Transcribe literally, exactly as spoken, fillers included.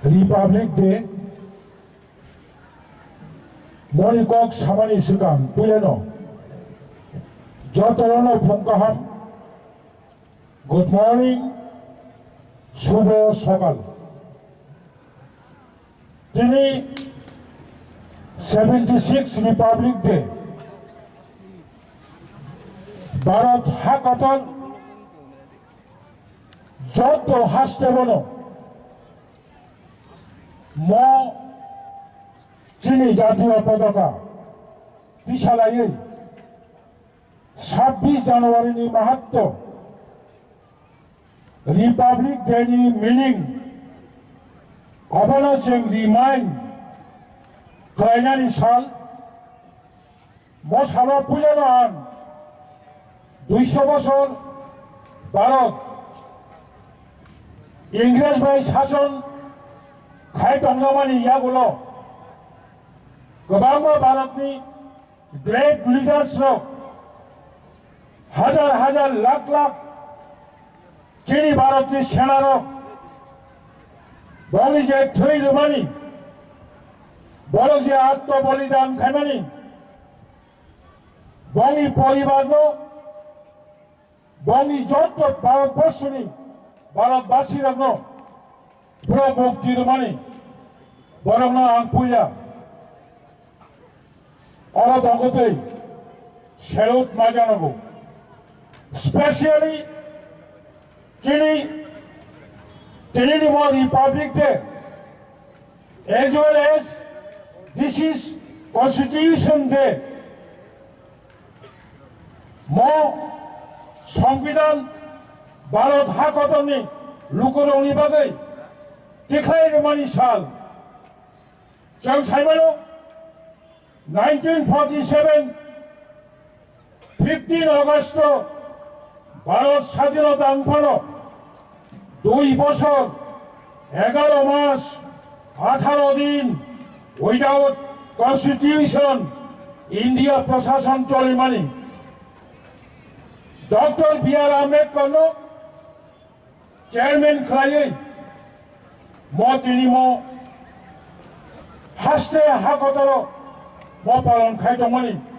Republic Day, moni kok samani swkang puileno jotono phung kaham, good morning, shubho sokal. Tini seventy six Republic Day, Bharat hakotor joto haste bono mo chini jatiyo potoka tisalaiwi sabbish January ni mahatto, Republic Day ni meaning, abono chwng remind khlainani sal. Mo salo puilano ang duiso bosor Bharat Ingres bai sason khai tongjakmani yagulo kwbangma Bharatni great leaders rok, hajar hajar lakh lakh chini Bharatni senarok, bongni je thwi rwmani, borok je atmo bolidan khaimani, bongni poribarno, bongni joto Bharatborsoni Bharatbasirokno borok mukti rwmani, borokno ang puila oro tongotwi salute ma janago. Specially chini, tinini mo Republic Day, as well as this is Constitution Day. Mo Songbidan Bharat hakotorni lukurokni bagwi tikhlai rwmani sal. Chwng saimano nineteen forty seven fifteen August Bharat sadhinota wngphano dui bosor, egaro mas, atharo din without constitution India prashason cholimani. Doctor B R Ambedkar no chairman khlaiwi mo tini mo haste hakotoro mo palon khai tongmani.